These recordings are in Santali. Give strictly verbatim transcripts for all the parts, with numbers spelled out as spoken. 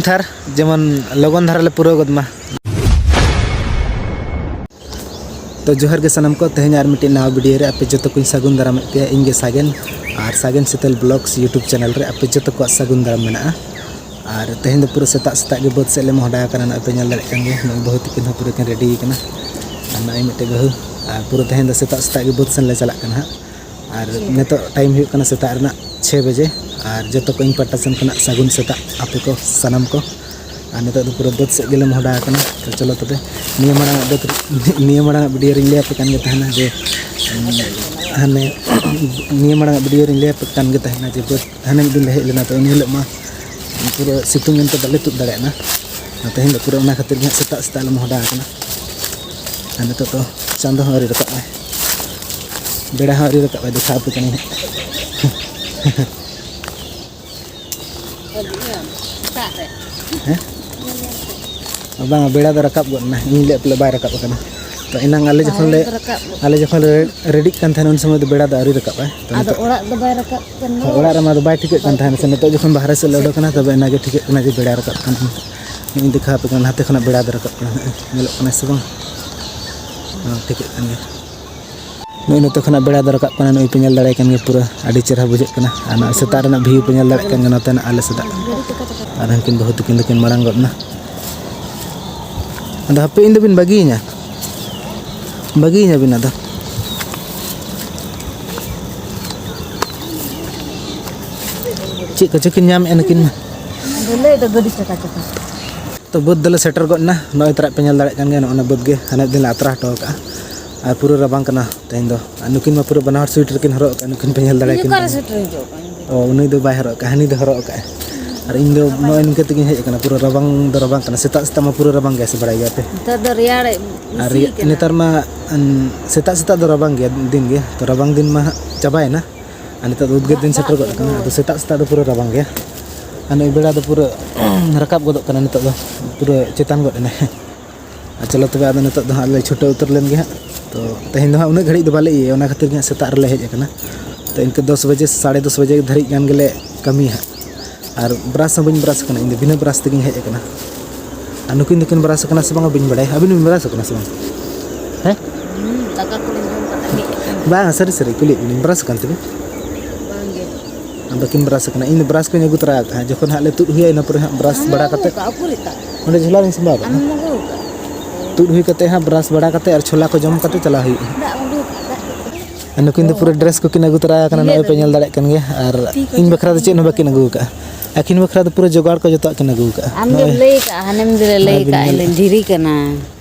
ᱛᱷᱟᱨ ᱡᱮᱢᱚᱱ ᱞᱚᱜᱚᱱ ᱫᱷᱟᱨᱟ ᱞᱮ ᱯᱩᱨᱟᱹᱣ ᱜᱚᱫ ᱢᱟ᱾ ᱛᱚ ᱡᱚᱦᱟᱨ ᱜᱮ ᱥᱟᱱᱟᱢ ᱠᱚ, ᱛᱮᱦᱮᱧ ᱟᱨ ᱢᱤᱫᱴᱤᱡ ᱱᱟᱣᱟ ᱵᱷᱤᱰᱤᱭᱳ ᱨᱮ ᱟᱯᱮ ᱡᱚᱛᱚ ᱠᱚᱧ ᱥᱟᱹᱜᱩᱱ ᱫᱟᱨᱟᱢᱮᱫ ᱯᱮᱭᱟ᱾ ᱤᱧ ᱜᱮ ᱥᱟᱜᱮᱱ, ᱟᱨ ᱥᱟᱜᱮᱱ ᱥᱤᱛᱟᱹᱞ ᱵᱞᱚᱜᱥ YouTube ᱪᱮᱱᱮᱞ ᱨᱮ ᱟᱯᱮ ᱡᱚᱛᱚ ᱠᱚᱣᱟᱜ ᱥᱟᱹᱜᱩᱱ ᱫᱟᱨᱟᱢ ᱢᱮᱱᱟᱜᱼᱟ᱾ ᱟᱨ ᱛᱮᱦᱮᱧ ᱫᱚ ᱯᱩᱨᱟᱹ ᱥᱮᱛᱟᱜ ᱥᱮᱛᱟᱜ ᱜᱮ ᱵᱟᱹᱫᱽ ᱥᱮᱫ ᱞᱮ ᱢᱚᱦᱰᱟ ᱟᱠᱟᱱᱟ᱾ ᱱᱚᱜᱼᱚᱭ ᱯᱮ ᱧᱮᱞ ᱫᱟᱲᱮᱭᱟᱜ ᱠᱟᱱ ᱜᱮᱭᱟ, ᱱᱩᱭ ᱵᱟᱹᱦᱩ ᱛᱤᱠᱤᱱ ᱦᱚᱸ ᱯᱩᱨᱟᱹ ᱠᱤᱱ ᱨᱮᱰᱤ ᱟᱠᱟᱱᱟ᱾ ᱟᱨ ᱱᱚᱜᱼᱚᱭ ᱢᱤᱫᱴᱮᱡ ᱵᱟᱹᱦᱩ, ᱟᱨ ᱯᱩᱨᱟᱹ ᱛᱮᱦᱮᱧ ᱫᱚ ᱥᱮᱛᱟᱜ ᱥᱮᱛᱟᱜ ᱜᱮ ᱵᱟᱹᱫᱽ ᱥᱮᱱ ᱞᱮ ᱪᱟᱞᱟᱜ ᱠᱟᱱᱟ ᱦᱟᱸᱜ᱾ ᱟᱨ ᱱᱤᱛᱚᱜ ᱴᱟᱭᱤᱢ ᱦᱩᱭᱩᱜ ᱠᱟᱱᱟ ᱥᱮᱛᱟᱜ ᱨᱮᱱᱟᱜ ᱪᱷᱚᱭ ᱵᱟᱡᱮ᱾ ᱟᱨ ᱡᱚᱛᱚ ᱠᱚ ᱤᱧ ᱯᱟᱦᱴᱟ ᱥᱮᱱ ᱠᱷᱚᱱᱟᱜ ᱥᱟᱹᱜᱩᱱ ᱥᱮᱛᱟᱜ ᱟᱯᱮ ᱠᱚ ᱥᱟᱱᱟᱢ ᱠᱚ᱾ ᱟᱨ ᱱᱤᱛᱚᱜ ᱫᱚ ᱯᱩᱨᱟᱹ ᱵᱟᱹᱫᱽ ᱥᱮᱫ ᱜᱮᱞᱮ ᱢᱚᱦᱰᱟ ᱟᱠᱟᱱᱟ᱾ ᱛᱚ ᱪᱚᱞᱚ ᱛᱚᱵᱮ, ᱱᱤᱭᱟᱹ ᱢᱟᱲᱟᱝ ᱟᱜ ᱵᱟᱹᱫᱽ, ᱱᱤᱭᱟᱹ ᱢᱟᱲᱟᱝ ᱟᱜ ᱵᱷᱤᱰᱤᱭᱳ ᱨᱤᱧ ᱞᱟᱹᱭ ᱟᱯᱮ ᱠᱟᱱ ᱜᱮ ᱛᱟᱦᱮᱱᱟ ᱡᱮ, ᱩᱢ, ᱦᱟᱱᱮ ᱱᱤᱭᱟᱹ ᱢᱟᱲᱟᱝ ᱟᱜ ᱵᱷᱤᱰᱤᱭᱳ ᱨᱤᱧ ᱞᱟᱹᱭ ᱟᱯᱮ ᱠᱟᱱ ᱜᱮ ᱛᱟᱦᱮᱱᱟ ᱡᱮ ᱵᱟᱹᱫᱽ ᱦᱟᱱᱮ ᱢᱤᱫ ᱫᱤᱱ ᱞᱮ ᱦᱮᱡ ᱞᱮᱱᱟ, ᱛᱚ ᱩᱱ ᱦᱤᱞᱳᱜ ᱢᱟ ᱯᱩᱨᱟᱹ ᱥᱤᱛᱩᱝ ᱮᱱᱛᱮ ᱵᱟᱞᱮ ᱛᱩᱫ ᱫᱟᱲᱮᱭᱟᱜᱼᱟ᱾ ᱟᱨ ᱛᱮᱦᱮᱧ ᱫᱚ ᱯᱩᱨᱟᱹ ᱚᱱᱟ ᱠᱷᱟᱹᱛᱤᱨ ᱜᱮ ᱦᱟᱸᱜ ᱥᱮᱛᱟᱜ ᱥᱮᱛᱟᱜ ᱞᱮ ᱢᱚᱦᱰᱟ ᱟᱠᱟᱱᱟ᱾ ᱟᱨ ᱱᱤᱛᱚᱜ ᱫᱚ ᱪᱟᱸᱫᱚ ᱦᱚᱸ ᱟᱹᱣᱨᱤ ᱨᱟᱠᱟᱵ ᱟᱭ, ᱵᱮᱲᱟ ᱦᱚᱸ ᱟᱹᱣᱨᱤ ᱨᱟᱠᱟᱵ ᱟᱭ, ᱫᱮᱠᱷᱟᱣ ᱟᱯᱮ ᱠᱟᱹᱱᱟᱹᱧ ᱦᱟᱸᱜ᱾ ᱦᱮᱸ? ᱵᱟᱝ, ᱵᱮᱲᱟ ᱫᱚ ᱨᱟᱠᱟᱵ ᱜᱚᱫ ᱮᱱᱟ᱾ ᱤᱧ ᱞᱟᱹᱭᱮᱫ ᱯᱟᱞᱮ ᱵᱟᱭ ᱨᱟᱠᱟᱵ ᱟᱠᱟᱱᱟ᱾ ᱛᱚ ᱮᱱᱟᱝ ᱟᱞᱮ ᱡᱚᱠᱷᱚᱱ ᱞᱮ, ᱵᱟᱭ ᱨᱟᱠᱟᱵ ᱜᱚᱫ᱾ ᱟᱞᱮ ᱡᱚᱠᱷᱚᱱ ᱞᱮ ᱨᱮᱰᱤᱜ ᱠᱟᱱ ᱛᱟᱦᱮᱱᱟ, ᱩᱱ ᱥᱚᱢᱚᱭ ᱫᱚ ᱵᱮᱲᱟ ᱫᱚ ᱟᱹᱣᱨᱤ ᱨᱟᱠᱟᱵ ᱟᱭ᱾ ᱛᱚ ᱟᱫᱚ ᱱᱤᱛᱚᱜ ᱚᱲᱟᱜ ᱫᱚ ᱵᱟᱭ ᱨᱟᱠᱟᱵ ᱠᱟᱱᱟ᱾ ᱦᱳᱭ, ᱚᱲᱟᱜ ᱨᱮᱢᱟ ᱫᱚ ᱵᱟᱭ ᱴᱷᱤᱠᱟᱹᱜ ᱠᱟᱱ ᱛᱟᱦᱮᱱᱟ ᱥᱮ᱾ ᱱᱤᱛᱚᱜ ᱡᱚᱠᱷᱚᱱ ᱵᱟᱦᱨᱮ ᱥᱮᱫ ᱞᱮ ᱩᱰᱩᱠ ᱮᱱᱟ, ᱛᱚᱵᱮ ᱮᱱᱟ ᱜᱮ ᱴᱷᱤᱠᱟᱹᱜ ᱠᱟᱱᱟ ᱡᱮ ᱵᱮᱲᱟ ᱨᱟᱠᱟᱵ ᱠᱟᱱᱟ᱾ ᱱᱚᱜᱼᱚᱭ ᱫᱮᱠᱷᱟᱣ ᱟᱯᱮ ᱠᱟᱱᱟ, ᱱᱟᱛᱮ ᱠᱷᱚᱱᱟᱜ ᱵᱮᱲᱟ ᱫᱚ ᱨᱟᱠᱟᱵ ᱠᱟᱱᱟ᱾ ᱱᱚᱜᱼᱚᱭ ᱧᱮᱞᱚᱜ ᱠᱟᱱᱟ ᱥᱮ ᱵᱟᱝ? ᱦᱮᱸ, ᱴᱷᱤᱠᱟᱹᱜ ᱠᱟᱱ ᱜᱮᱭᱟ᱾ ᱱᱚᱜᱼᱚᱭ ᱱᱚᱛᱮ ᱠᱷᱚᱱᱟᱜ ᱵᱮᱲᱟ ᱫᱚ ᱨᱟᱠᱟᱵ ᱠᱟᱱᱟ, ᱱᱚᱜᱼᱚᱭ ᱯᱮ ᱧᱮᱞ ᱫᱟᱲᱮᱭᱟᱜ ᱠᱟᱱ ᱜᱮᱭᱟ, ᱯᱩᱨᱟᱹ ᱟᱹᱰᱤ ᱪᱮᱦᱨᱟ ᱵᱩᱡᱷᱟᱹᱜ ᱠᱟᱱᱟ᱾ ᱟᱨ ᱱᱚᱣᱟ ᱥᱮᱛᱟᱜ ᱨᱮᱱᱟᱜ ᱵᱷᱤᱭᱩ ᱯᱮ ᱧᱮᱞ ᱫᱟᱲᱮᱭᱟᱜ ᱠᱟᱱ ᱜᱮᱭᱟ, ᱱᱚᱛᱮᱱᱟᱜ ᱟᱞᱮ ᱥᱮᱫᱟᱜ᱾ ᱟᱨ ᱦᱟᱱᱠᱤᱱ ᱵᱟᱹᱦᱩ ᱛᱟᱹᱠᱤᱱ ᱫᱚᱠᱤᱱ ᱢᱟᱲᱟᱝ ᱜᱚᱫ ᱮᱱᱟ᱾ ᱟᱫᱚ ᱦᱟᱯᱮ, ᱤᱧ ᱫᱚᱵᱤᱱ ᱵᱟᱹᱜᱤᱭᱟᱹᱧᱟ, ᱵᱟᱹᱜᱤᱭᱟᱹᱧᱟ ᱵᱤᱱ ᱟᱫᱚ᱾ ᱪᱮᱫ ᱠᱚᱪᱚ ᱠᱤᱱ ᱧᱟᱢᱮᱫᱼᱟ ᱱᱩᱠᱤᱱ ᱢᱟ᱾ ᱞᱟᱹᱭ ᱫᱚ ᱜᱟᱹᱰᱤ ᱪᱟᱠᱟ ᱪᱟᱠᱟ᱾ ᱛᱚ ᱵᱟᱹᱫᱽ ᱫᱚᱞᱮ ᱥᱮᱴᱮᱨ ᱜᱚᱫ ᱮᱱᱟ᱾ ᱱᱚᱜᱼᱚᱭ ᱛᱟᱨᱟ ᱯᱮ ᱧᱮᱞ ᱫᱟᱲᱮᱭᱟᱜ ᱠᱟᱱ ᱜᱮᱭᱟ, ᱱᱚᱜᱼᱚ ᱱᱟ ᱵᱟᱹᱫᱽ ᱜᱮ ᱦᱟᱱᱮ ᱢᱤᱫ ᱫᱤᱱ ᱞᱮ ᱟᱛᱨᱟ ᱦᱚᱴᱚ ᱟᱠᱟᱫᱼᱟ᱾ ᱟᱨ ᱯᱩᱨᱟᱹ ᱨᱟᱵᱟᱝ ᱠᱟᱱᱟ ᱛᱮᱦᱮᱧ ᱫᱚ᱾ ᱟᱨ ᱱᱩᱠᱤᱱ ᱢᱟ ᱯᱩᱨᱟᱹ ᱵᱟᱱᱟ ᱦᱚᱲ ᱥᱩᱭᱮᱴᱟᱨ ᱠᱤᱱ ᱦᱚᱨᱚᱜ ᱟᱠᱟᱫᱼᱟ, ᱱᱩᱠᱤᱱ ᱯᱮ ᱧᱮᱞ ᱫᱟᱲᱮᱭᱟᱜ ᱤᱧ ᱠᱟᱱ ᱚᱠᱟᱨᱮ ᱜᱮᱭᱟ᱾ ᱥᱮᱴᱮᱨ ᱦᱚᱪᱚ ᱠᱟᱜ ᱤᱧ? ᱚ, ᱩᱱᱤ ᱫᱚ ᱵᱟᱭ ᱦᱚᱨᱚᱜ ᱟᱠᱟᱫᱼᱟ, ᱦᱟᱹᱱᱤ ᱫᱚ ᱦᱚᱨᱚᱜ ᱟᱠᱟᱫᱼᱟᱭ᱾ ᱟᱨ ᱤᱧ ᱫᱚ ᱱᱚᱜᱼᱚᱭ ᱱᱤᱝᱠᱟᱹ ᱛᱮᱜᱮᱧ ᱦᱮᱡ ᱟᱠᱟᱱᱟ, ᱯᱩᱨᱟᱹ ᱨᱟᱵᱟᱝ ᱫᱚ ᱨᱟᱵᱟᱝ ᱠᱟᱱᱟ᱾ ᱥᱮᱛᱟᱜ ᱥᱮᱛᱟᱜ ᱢᱟ ᱯᱩᱨᱟᱹ ᱨᱟᱵᱟᱝ ᱜᱮᱭᱟ ᱥᱮ, ᱵᱟᱲᱟᱭ ᱜᱮᱭᱟ ᱯᱮ᱾ ᱱᱮᱛᱟᱨ ᱫᱚ ᱨᱮᱭᱟᱲ ᱟᱨ ᱵᱮᱥᱤ ᱨᱮᱭᱟᱲ, ᱠᱟᱱᱟ᱾ ᱱᱮᱛᱟᱨ ᱢᱟ, ᱩᱸ, ᱥᱮᱛᱟᱜ ᱥᱮᱛᱟᱜ ᱫᱚ ᱨᱟᱵᱟᱝ ᱜᱮᱭᱟ ᱫᱤᱱ ᱜᱮ, ᱛᱚ ᱨᱟᱵᱟᱝ ᱫᱤᱱ ᱢᱟ ᱦᱟᱸᱜ ᱪᱟᱵᱟᱭᱮᱱᱟ᱾ ᱟᱨ ᱱᱤᱛᱚᱜ ᱫᱚ ᱩᱫᱽᱜᱟᱹᱨ ᱫᱤᱱ ᱥᱮᱴᱮᱨ ᱜᱚᱫ ᱟᱠᱟᱱᱟ᱾ ᱟᱫᱚ ᱥᱮᱛᱟᱜ ᱥᱮᱛᱟᱜ ᱫᱚ ᱯᱩᱨᱟᱹ ᱨᱟᱵᱟᱝ ᱜᱮᱭᱟ᱾ ᱟᱨ ᱱᱩᱭ ᱵᱮᱲᱟ ᱫᱚ ᱯᱩᱨᱟᱹ ᱨᱟᱠᱟᱵ ᱜᱚᱫᱚᱜ ᱠᱟᱱᱟ ᱱᱤᱛᱚᱜ ᱫᱚ, ᱯᱩᱨᱟᱹ ᱪᱮᱛᱟᱱ ᱜᱚᱫ ᱮᱱᱟᱭ᱾ ᱟᱨ ᱪᱚᱞᱚ ᱛᱚᱵᱮ, ᱟᱫᱚ ᱱᱤᱛᱚᱜ ᱫᱚ ᱦᱟᱸᱜ ᱞᱮ ᱪᱷᱩᱴᱟᱹᱣ ᱩᱛᱟᱹᱨ ᱞᱮᱱ ᱜᱮ ᱦᱟᱸᱜ᱾ ᱛᱚ ᱛᱮᱦᱮᱧ ᱫᱚ ᱦᱟᱸᱜ ᱩᱱᱟᱹᱜ ᱜᱷᱟᱹᱲᱤᱡ ᱫᱚ ᱵᱟᱞᱮ ᱤᱭᱟᱹᱭᱟ, ᱚᱱᱟ ᱠᱷᱟᱹᱛᱤᱨ ᱜᱮ ᱦᱟᱸᱜ ᱥᱮᱛᱟᱜ ᱨᱮᱞᱮ ᱦᱮᱡ ᱟᱠᱟᱱᱟ᱾ ᱛᱚ ᱤᱱᱠᱟᱹ ᱫᱚᱥ ᱵᱟᱡᱮ, ᱥᱟᱲᱮ ᱫᱚᱥ ᱵᱟᱡᱮ ᱫᱷᱟᱹᱨᱤᱡ ᱜᱟᱱ ᱜᱮᱞᱮ ᱠᱟᱹᱢᱤᱭᱟ ᱦᱟᱸᱜ᱾ ᱟᱨ ᱵᱨᱟᱥ ᱦᱚᱸ ᱵᱟᱹᱧ ᱵᱨᱟᱥ ᱟᱠᱟᱱᱟ, ᱤᱧ ᱫᱚ ᱵᱤᱱᱟᱹ ᱵᱨᱟᱥ ᱛᱮᱜᱮᱧ ᱦᱮᱡ ᱟᱠᱟᱱᱟ᱾ ᱟᱨ ᱱᱩᱠᱤᱱ ᱫᱚᱠᱤᱱ ᱵᱨᱟᱥ ᱟᱠᱟᱱᱟ ᱥᱮ ᱵᱟᱝᱟ ᱵᱟᱹᱧ ᱵᱟᱲᱟᱭᱟ᱾ ᱟᱹᱵᱤᱱ ᱵᱤᱱ ᱵᱨᱟᱥ ᱟᱠᱟᱱᱟ ᱥᱮ ᱵᱟᱝ? ᱦᱮᱸ? ᱦᱩᱸ, ᱫᱟᱠᱟ ᱠᱚᱞᱤᱧ ᱡᱚᱢ ᱠᱟᱛᱮ ᱦᱮᱡ ᱟᱠᱟᱱᱟ᱾ ᱵᱟᱝᱟ, ᱥᱟᱹᱨᱤ ᱥᱟᱹᱨᱤ ᱠᱩᱞᱤᱭᱮᱫ ᱵᱤᱱᱟᱹᱧ, ᱵᱨᱟᱥ ᱟᱠᱟᱱ ᱛᱮᱵᱤᱱ? ᱵᱟᱝᱜᱮ᱾ ᱵᱟᱹᱠᱤᱱ ᱵᱨᱟᱥ ᱟᱠᱟᱱᱟ᱾ ᱤᱧ ᱫᱚ ᱵᱨᱟᱥ ᱠᱚᱧ ᱟᱹᱜᱩ ᱛᱚᱨᱟ ᱟᱠᱟᱫᱼᱟ, ᱡᱚᱠᱷᱚᱱ ᱦᱟᱸᱜ ᱞᱮ ᱛᱩᱫ ᱦᱩᱭᱩᱜᱼᱟ, ᱤᱱᱟᱹ ᱯᱚᱨᱮ ᱦᱟᱸᱜ ᱵᱨᱟᱥ ᱟᱢᱮᱢ ᱵᱟᱲᱟ ᱟᱹᱜᱩ ᱠᱟᱛᱮ ᱟᱠᱟᱫᱼᱟ? ᱩᱠᱩᱨ ᱟᱠᱟᱫ? ᱚᱸᱰᱮ ᱡᱷᱚᱞᱟ ᱨᱤᱧ ᱥᱟᱢᱵᱟᱣ ᱟᱠᱟᱫᱼᱟ᱾ ᱟᱢᱮᱢ ᱟᱹᱜᱩ ᱟᱠᱟᱫ? ᱛᱩᱫ ᱦᱩᱭ ᱠᱟᱛᱮ ᱦᱟᱸᱜ ᱵᱨᱟᱥ ᱵᱟᱲᱟ ᱠᱟᱛᱮ ᱟᱨ ᱪᱷᱳᱞᱟ ᱠᱚ ᱡᱚᱢ ᱠᱟᱛᱮ ᱪᱟᱞᱟᱣ ᱦᱩᱭᱩᱜᱼᱟ᱾ ᱫᱟᱜ ᱩᱰᱩᱠ, ᱫᱟᱜ ᱩᱰᱩᱠ᱾ ᱟᱨ ᱱᱩᱠᱤᱱ ᱫᱚ ᱯᱩᱨᱟᱹ ᱰᱨᱮᱥ ᱠᱚᱠᱤᱱ ᱟᱹᱜᱩ ᱛᱚᱨᱟ ᱟᱠᱟᱱᱟ, ᱱᱚᱜᱼᱚᱭ ᱯᱮ ᱧᱮᱞ ᱫᱟᱲᱮᱭᱟᱜ ᱠᱟᱱ ᱜᱮᱭᱟ᱾ ᱟᱨ ᱤᱧ ᱵᱟᱠᱷᱨᱟ ᱫᱚ ᱪᱮᱫ ᱦᱚᱸ ᱵᱟᱹᱠᱤᱱ ᱟᱹᱜᱩ ᱟᱠᱟᱫᱼᱟ᱾ ᱟᱹᱠᱤᱱ ᱵᱟᱠᱷᱨᱟ ᱫᱚ ᱯᱩᱨᱟᱹ ᱡᱚᱜᱟᱲ ᱠᱚ ᱡᱚᱛᱚᱣᱟᱜ ᱠᱤᱱ ᱟᱹᱜᱩ ᱟᱠᱟᱫᱼᱟ᱾ ᱟᱢ ᱜᱮᱢ ᱱᱚᱜᱼᱚᱭ ᱞᱟᱹᱭ ᱟᱠᱟᱫᱼᱟ, ᱦᱟᱱᱮᱢ ᱫᱤᱱ ᱨᱮ ᱞᱟᱹᱭ ᱱᱚᱜᱼᱚᱭ ᱵᱤᱱ ᱟᱠᱟᱫᱼᱟ, ᱧᱮᱞ ᱤᱧ ᱫᱚᱧ ᱮᱫᱼᱟ᱾ ᱫᱷᱤᱨᱤ ᱠᱟᱱᱟ᱾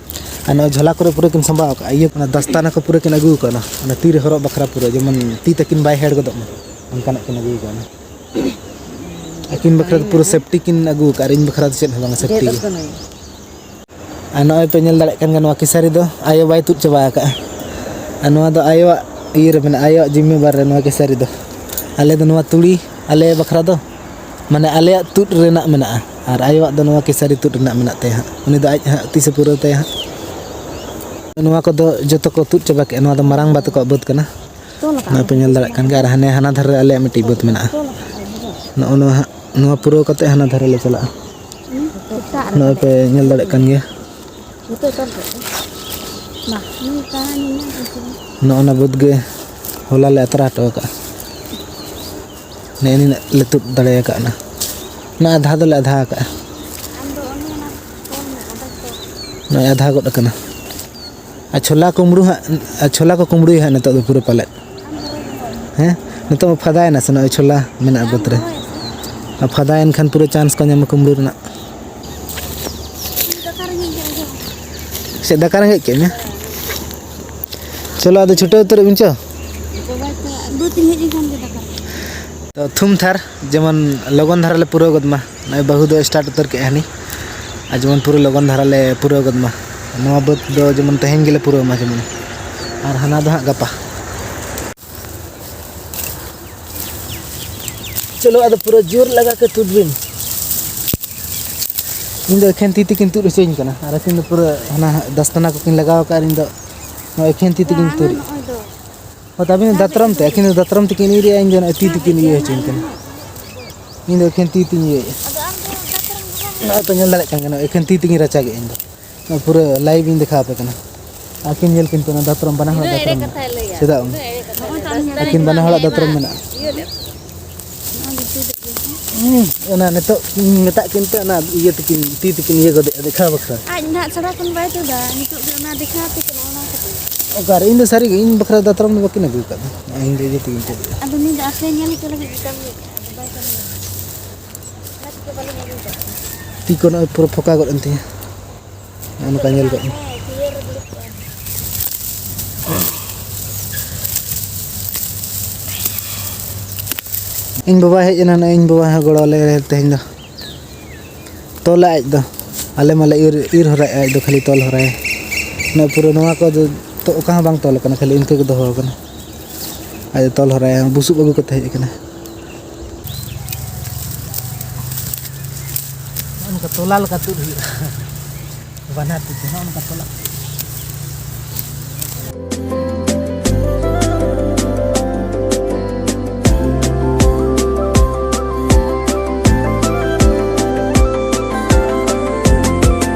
ᱟᱨ ᱱᱚᱜᱼᱚᱭ ᱡᱷᱚᱞᱟ ᱠᱚᱨᱮ ᱯᱩᱨᱟᱹ ᱠᱤᱱ ᱥᱟᱢᱵᱟᱣ ᱟᱠᱟᱫᱼᱟ, ᱤᱭᱟᱹ ᱠᱟᱱᱟ, ᱫᱟᱥᱛᱟᱱᱟ ᱠᱚ ᱯᱩᱨᱟᱹ ᱠᱤᱱ ᱟᱹᱜᱩ ᱟᱠᱟᱫᱼᱟ, ᱚᱱᱟ ᱛᱤ ᱨᱮ ᱦᱚᱨᱚᱜ ᱵᱟᱠᱷᱨᱟ ᱯᱩᱨᱟᱹ, ᱡᱮᱢᱚᱱ ᱛᱤ ᱛᱟᱹᱠᱤᱱ ᱵᱟᱭ ᱦᱮᱲ ᱜᱚᱫᱚᱜ ᱢᱟ, ᱚᱱᱠᱟᱱᱟᱜ ᱠᱤᱱ ᱟᱹᱜᱩ ᱟᱠᱟᱫᱼᱟ᱾ ᱟᱹᱠᱤᱱ ᱵᱟᱠᱷᱨᱟ ᱫᱚ ᱯᱩᱨᱟᱹ ᱥᱮᱯᱴᱤ ᱠᱤᱱ ᱟᱹᱜᱩ ᱟᱠᱟᱫᱼᱟ, ᱟᱨ ᱤᱧ ᱵᱟᱠᱷᱨᱟ ᱫᱚ ᱪᱮᱫ ᱦᱚᱸ ᱵᱟᱝᱟ, ᱥᱮᱯᱴᱤ ᱜᱮ᱾ ᱟᱨ ᱱᱚᱜᱼᱚᱭ ᱯᱮ ᱧᱮᱞ ᱫᱟᱲᱮᱭᱟᱜ ᱠᱟᱱ ᱜᱮᱭᱟ, ᱱᱚᱣᱟ ᱠᱮᱥᱟᱨᱤ ᱫᱚ ᱟᱭᱳ ᱵᱟᱭ ᱛᱩᱫ ᱪᱟᱵᱟ ᱟᱠᱟᱫᱼᱟ᱾ ᱟᱨ ᱱᱚᱣᱟ ᱫᱚ ᱟᱭᱳᱣᱟᱜ ᱤᱭᱟᱹ ᱨᱮ ᱢᱮᱱᱟᱜᱼᱟ, ᱟᱭᱳᱣᱟᱜ ᱡᱤᱢᱢᱮᱵᱟᱨ ᱨᱮ ᱱᱚᱣᱟ ᱠᱮᱥᱟᱨᱤ ᱫᱚ᱾ ᱟᱞᱮ ᱫᱚ ᱱᱚᱣᱟ ᱛᱩᱲᱤ ᱟᱞᱮ ᱵᱟᱠᱷᱨᱟ ᱫᱚ, ᱢᱟᱱᱮ ᱟᱞᱮᱭᱟᱜ ᱛᱩᱫ ᱨᱮᱱᱟᱜ ᱢᱮᱱᱟᱜᱼᱟ, ᱟᱨ ᱟᱭᱳᱣᱟᱜ ᱫᱚ ᱱᱚᱣᱟ ᱠᱮᱥᱟᱨᱤ ᱛᱩᱫ ᱨᱮᱱᱟᱜ ᱢᱮᱱᱟᱜ ᱛᱟᱭᱟ ᱦᱟᱸᱜ᱾ ᱩᱱᱤ ᱫᱚ ᱟᱡ ᱦᱟᱸᱜ ᱛᱤᱥᱮ ᱯᱩᱨᱟᱹᱣ ᱛᱟᱭᱟ ᱦᱟᱸᱜ᱾ ᱱᱚᱣᱟ ᱠᱚᱫᱚ ᱡᱚᱛᱚ ᱠᱚ ᱛᱩᱫ ᱪᱟᱵᱟ ᱠᱮᱜᱼᱟ᱾ ᱱᱚᱣᱟ ᱫᱚ ᱢᱟᱨᱟᱝᱵᱟ ᱛᱟᱠᱚᱣᱟᱜ ᱵᱟᱹᱫᱽ ᱠᱟᱱᱟ᱾ ᱛᱚᱞ ᱟᱠᱟᱫ ᱱᱚᱜᱼᱚᱭ ᱯᱮ ᱧᱮᱞ ᱫᱟᱲᱮᱭᱟᱜ ᱠᱟᱱ ᱜᱮᱭᱟ, ᱟᱨ ᱦᱟᱱᱮ ᱦᱟᱱᱟ ᱫᱷᱟᱨᱮ ᱨᱮ ᱟᱞᱮᱭᱟᱜ ᱢᱤᱫᱴᱤᱡ ᱵᱟᱹᱫᱽ ᱢᱮᱱᱟᱜᱼᱟ᱾ ᱛᱚᱞ ᱟᱠᱟᱫ ᱟᱭ ᱵᱩᱡᱷᱟᱹᱣ᱾ ᱱᱚᱜᱼᱚ ᱱᱚᱣᱟ ᱦᱟᱸᱜ, ᱱᱚᱣᱟ ᱯᱩᱨᱟᱹᱣ ᱠᱟᱛᱮ ᱦᱟᱱᱟ ᱫᱷᱟᱨᱮ ᱞᱮ ᱪᱟᱞᱟᱜᱼᱟ᱾ ᱮᱴᱟᱜ ᱨᱮ ᱱᱚᱜᱼᱚᱭ ᱯᱮ ᱧᱮᱞ ᱫᱟᱲᱮᱭᱟᱜ ᱠᱟᱱ ᱜᱮᱭᱟ᱾ ᱱᱤᱛᱚᱜ ᱛᱚᱞ ᱠᱮᱫ ᱫᱚ᱾ ᱢᱟ, ᱱᱩᱭ ᱠᱟᱬᱟ ᱧᱮᱞ ᱧᱟᱢ ᱠᱟᱱ ᱛᱟᱵᱚᱱᱟ᱾ ᱱᱚᱜᱼᱚ ᱱᱟ ᱵᱟᱹᱫᱽ ᱜᱮ ᱦᱚᱞᱟ ᱞᱮ ᱟᱛᱨᱟ ᱦᱚᱴᱚ ᱟᱠᱟᱫᱼᱟ᱾ ᱱᱮᱜᱼᱮ ᱱᱤᱱᱟᱹᱜ ᱞᱮ ᱛᱩᱫ ᱫᱟᱲᱮ ᱟᱠᱟᱫᱼᱟ ᱱᱟ᱾ ᱱᱚᱣᱟ ᱟᱫᱷᱟ ᱫᱚᱞᱮ ᱟᱫᱷᱟ ᱟᱠᱟᱫᱼᱟ᱾ ᱟᱢ ᱫᱚ ᱚᱱᱮ ᱚᱱᱟ ᱛᱚᱞ ᱢᱮ, ᱟᱫᱷᱟ ᱛᱚᱞ᱾ ᱱᱚᱜᱼᱚᱭ ᱟᱫᱷᱟ ᱜᱚᱫ ᱟᱠᱟᱱᱟ᱾ ᱟᱨ ᱪᱷᱳᱞᱟ ᱠᱩᱢᱵᱽᱲᱩ ᱦᱟᱸᱜ, ᱟᱨ ᱪᱷᱳᱞᱟ ᱠᱚ ᱠᱩᱢᱵᱽᱲᱩᱭᱟ ᱦᱟᱸᱜ ᱱᱤᱛᱚᱜ ᱫᱚ ᱯᱩᱨᱟᱹ ᱯᱟᱞᱮᱫ᱾ ᱦᱮᱸ, ᱱᱤᱛᱚᱜ ᱢᱟ ᱯᱷᱟᱫᱟᱭᱮᱱᱟ ᱥᱮ, ᱱᱚᱜᱼᱚᱭ ᱪᱷᱳᱞᱟ ᱢᱮᱱᱟᱜᱼᱟ ᱵᱟᱹᱫᱽ ᱨᱮ᱾ ᱟᱨ ᱯᱷᱟᱫᱟᱭᱮᱱ ᱠᱷᱟᱱ ᱯᱩᱨᱟᱹ ᱪᱟᱱᱥ ᱠᱚ ᱧᱟᱢᱟ ᱠᱩᱢᱵᱽᱲᱩ ᱨᱮᱱᱟᱜ᱾ ᱥᱮ ᱫᱟᱠᱟ ᱨᱮᱸᱜᱮᱡ ᱠᱮᱫ ᱢᱮᱭᱟ? ᱪᱚᱞᱚ, ᱟᱫᱚ ᱪᱷᱩᱴᱟᱹᱣ ᱩᱛᱟᱹᱨᱚᱜ ᱵᱤᱱ ᱪᱚ᱾ ᱵᱟᱹᱫᱽ ᱤᱧ ᱦᱮᱡ ᱞᱮᱱᱠᱷᱟᱱ ᱜᱮ ᱫᱟᱠᱟ᱾ ᱛᱚ, ᱛᱷᱩᱢ ᱛᱷᱟᱨ ᱡᱮᱢᱚᱱ ᱞᱚᱜᱚᱱ ᱫᱷᱟᱨᱟ ᱞᱮ ᱯᱩᱨᱟᱹᱣ ᱜᱚᱫ ᱢᱟ᱾ ᱱᱚᱜᱼᱚᱭ ᱵᱟᱹᱦᱩ ᱫᱚ start ᱩᱛᱟᱹᱨ ᱠᱮᱫᱼᱟ ᱦᱟᱹᱱᱤ᱾ ᱟᱨ ᱡᱮᱢᱚᱱ ᱯᱩᱨᱟᱹ ᱞᱚᱜᱚᱱ ᱫᱷᱟᱨᱟ ᱞᱮ ᱯᱩᱨᱟᱹᱣ ᱜᱚᱫ ᱢᱟ᱾ ᱱᱚᱣᱟ ᱵᱟᱹᱫᱽ ᱫᱚ ᱡᱮᱢᱚᱱ ᱛᱮᱦᱮᱧ ᱜᱮᱞᱮ ᱯᱩᱨᱟᱹᱣ ᱢᱟ ᱡᱮᱢᱚᱱ᱾ ᱟᱨ ᱦᱟᱱᱟ ᱫᱚ ᱦᱟᱸᱜ ᱜᱟᱯᱟ᱾ ᱪᱚᱞᱚ, ᱟᱫᱚ ᱯᱩᱨᱟᱹ ᱡᱳᱨ ᱞᱟᱜᱟ ᱠᱮ ᱛᱩᱫ ᱵᱤᱱ᱾ ᱤᱧ ᱫᱚ ᱮᱠᱷᱮᱱ ᱛᱤ ᱛᱮᱠᱤᱱ ᱛᱩᱫ ᱦᱚᱪᱚᱧ ᱠᱟᱱᱟ, ᱟᱨ ᱟᱹᱠᱤᱱ ᱫᱚ ᱯᱩᱨᱟᱹ ᱦᱟᱱᱟ ᱫᱟᱥᱛᱟᱱᱟ ᱠᱚᱠᱤᱱ ᱞᱟᱜᱟᱣ ᱟᱠᱟᱫᱼᱟ, ᱟᱨ ᱤᱧ ᱫᱚ ᱱᱚᱣᱟ ᱮᱠᱷᱮᱱ ᱛᱤ ᱛᱮᱜᱤᱧ ᱵᱟᱝᱟ, ᱛᱩᱫ᱾ ᱱᱚᱜᱼᱚᱭ ᱫᱚ᱾ ᱦᱳᱭ, ᱛᱚ ᱟᱹᱵᱤᱱ ᱫᱚ ᱫᱟᱛᱨᱚᱢ ᱛᱮ, ᱟᱹᱠᱤᱱ ᱫᱚ ᱫᱟᱛᱨᱚᱢ ᱛᱮᱠᱤᱱ ᱤᱨ ᱮᱫᱼᱟ, ᱤᱧ ᱫᱚ ᱱᱚᱜᱼᱚᱭ ᱛᱤ ᱛᱮᱠᱤᱱ ᱤᱭᱟᱹ ᱦᱚᱪᱚᱧ ᱠᱟᱱᱟ᱾ ᱤᱧ ᱫᱚ ᱮᱠᱷᱮᱱ ᱛᱤ ᱛᱤᱧ ᱤᱭᱟᱹᱭᱮᱫᱼᱟ᱾ ᱟᱫᱚ ᱟᱢ ᱫᱚ ᱫᱟᱛᱨᱚᱢ ᱫᱚ ᱵᱟᱢ ᱱᱚᱜᱼᱚᱭ ᱯᱮ ᱧᱮᱞ ᱫᱟᱲᱮᱭᱟᱜ ᱠᱟᱱ ᱜᱮᱭᱟ, ᱱᱚᱜᱼᱚᱭ ᱮᱠᱷᱮᱱ ᱛᱤ ᱛᱮᱜᱮᱧ ᱨᱟᱪᱟᱜᱮᱫᱼᱟ ᱤᱧ ᱫᱚ᱾ ᱱᱚᱣᱟ ᱯᱩᱨᱟᱹ live ᱤᱧ ᱫᱮᱠᱷᱟᱣ ᱟᱯᱮ ᱠᱟᱱᱟ᱾ ᱟᱹᱠᱤᱱ ᱧᱮᱞ ᱠᱤᱱ ᱯᱮ, ᱚᱱᱟ ᱫᱟᱛᱨᱚᱢ ᱵᱟᱱᱟ ᱦᱚᱲᱟᱜ ᱤᱧ ᱫᱚ ᱮᱲᱮ ᱫᱟᱛᱨᱚᱢ ᱠᱟᱛᱷᱟᱭ ᱞᱟᱹᱭᱟ᱾ ᱪᱮᱫᱟᱜ ᱤᱧ ᱚᱱᱠᱟ? ᱫᱚ ᱮᱲᱮ ᱠᱟᱛᱷᱟᱭ ᱱᱚᱜᱼᱚᱭ ᱞᱟᱹᱭᱟ᱾ ᱛᱟᱦᱞᱮ ᱫᱟᱥ ᱦᱩᱸ, ᱛᱟᱹᱨᱤᱠᱷ ᱚᱱᱟ ᱨᱮᱱᱟᱜ ᱱᱤᱛᱚᱜ ᱤᱧ ᱢᱮᱛᱟᱜ ᱠᱤᱱ ᱛᱮ ᱚᱱᱟ ᱤᱭᱟᱹ ᱛᱟᱹᱠᱤᱱ ᱛᱤ ᱛᱟᱹᱠᱤᱱ ᱤᱭᱟᱹ ᱜᱚᱫᱮᱜᱼᱟ ᱫᱮᱠᱷᱟᱣ ᱵᱟᱠᱷᱨᱟ᱾ ᱟᱡ ᱱᱟᱦᱟᱜ ᱥᱟᱨᱟ ᱠᱷᱚᱱ ᱵᱟᱭ ᱛᱩᱫᱟ, ᱱᱤᱛᱚᱜ ᱜᱮ ᱚᱱᱟ ᱫᱮᱠᱷᱟᱣ ᱟᱯᱮ ᱠᱟᱱᱟ, ᱚᱱᱟ ᱠᱷᱟᱹᱛᱤᱨ᱾ ᱚᱠᱟᱨᱮ? ᱤᱧ ᱫᱚ ᱥᱟᱹᱨᱤ ᱜᱮ, ᱤᱧ ᱵᱟᱠᱷᱨᱟ ᱫᱟᱛᱨᱚᱢ ᱫᱚ ᱵᱟᱹᱠᱤᱱ ᱟᱹᱜᱩ ᱟᱠᱟᱫ ᱫᱚ᱾ ᱤᱧ ᱫᱚ ᱤᱭᱟᱹ ᱛᱮᱜᱮᱧ ᱠᱚᱫᱮᱜᱼᱟ᱾ ᱟᱫᱚ ᱱᱩᱭ ᱫᱚ ᱟᱯᱮ ᱧᱮᱞ ᱦᱚᱪᱚ ᱞᱟᱹᱜᱤᱫ ᱜᱮ ᱠᱟᱹᱢᱤ ᱠᱟᱱᱟ, ᱟᱫᱚ ᱵᱟᱭ ᱠᱟᱹᱢᱤ ᱠᱟᱱᱟ᱾ ᱚᱱᱟ ᱪᱤᱠᱟᱹ ᱵᱟᱞᱮ ᱧᱮᱞ ᱟᱠᱟᱫ ᱠᱚᱣᱟ᱾ ᱛᱤ ᱠᱚ ᱱᱚᱜᱼᱚᱭ ᱯᱩᱨᱟᱹ ᱯᱷᱚᱠᱟ ᱜᱚᱫ ᱮᱱ ᱛᱤᱧᱟ᱾ ᱱᱚᱜᱼᱚ ᱱᱚᱝᱠᱟ ᱧᱮᱞ ᱠᱟᱜ ᱢᱮ᱾ ᱦᱮᱸ, ᱪᱤᱭᱟᱹᱨ ᱨᱮ ᱫᱩᱲᱩᱵ ᱠᱚᱜ ᱟᱭ᱾ ᱤᱧ ᱵᱟᱵᱟᱭ ᱦᱮᱡ ᱮᱱᱟ, ᱱᱚᱜᱼᱚᱭ ᱤᱧ ᱵᱟᱵᱟ ᱦᱚᱸ ᱜᱚᱲᱚ ᱟᱞᱮ ᱛᱮᱦᱮᱧ ᱫᱚ᱾ ᱛᱚᱞᱟ ᱟᱡ ᱫᱚ, ᱟᱞᱮ ᱢᱟᱞᱮ ᱤᱨ, ᱤᱨ ᱦᱚᱨᱟᱭᱮᱫᱼᱟ, ᱟᱡ ᱫᱚ ᱠᱷᱟᱹᱞᱤ ᱛᱚᱞ ᱦᱚᱨᱟᱭᱟ᱾ ᱱᱚᱣᱟ ᱯᱩᱨᱟᱹ, ᱱᱚᱣᱟ ᱠᱚ ᱫᱚ ᱛᱚ ᱚᱠᱟ ᱦᱚᱸ ᱵᱟᱝ ᱛᱚᱞ ᱟᱠᱟᱱᱟ, ᱠᱷᱟᱹᱞᱤ ᱤᱱᱠᱟᱹ ᱜᱮ ᱫᱚᱦᱚ ᱟᱠᱟᱱᱟ᱾ ᱟᱡ ᱫᱚ ᱛᱚᱞ ᱦᱚᱨᱟᱭᱟ, ᱵᱩᱥᱩᱵ ᱟᱹᱜᱩ ᱠᱟᱛᱮ ᱦᱮᱡ ᱟᱠᱟᱱᱟ᱾ ᱱᱚᱜᱼᱚ ᱱᱚᱝᱠᱟ ᱛᱚᱞᱟ ᱞᱮᱠᱟ ᱛᱩᱫ ᱦᱩᱭᱩᱜᱼᱟ᱾ ᱵᱟᱱᱟᱨ ᱛᱤ ᱛᱮ ᱱᱚᱜᱼᱚ ᱱᱚᱝᱠᱟ ᱛᱚᱞᱟ᱾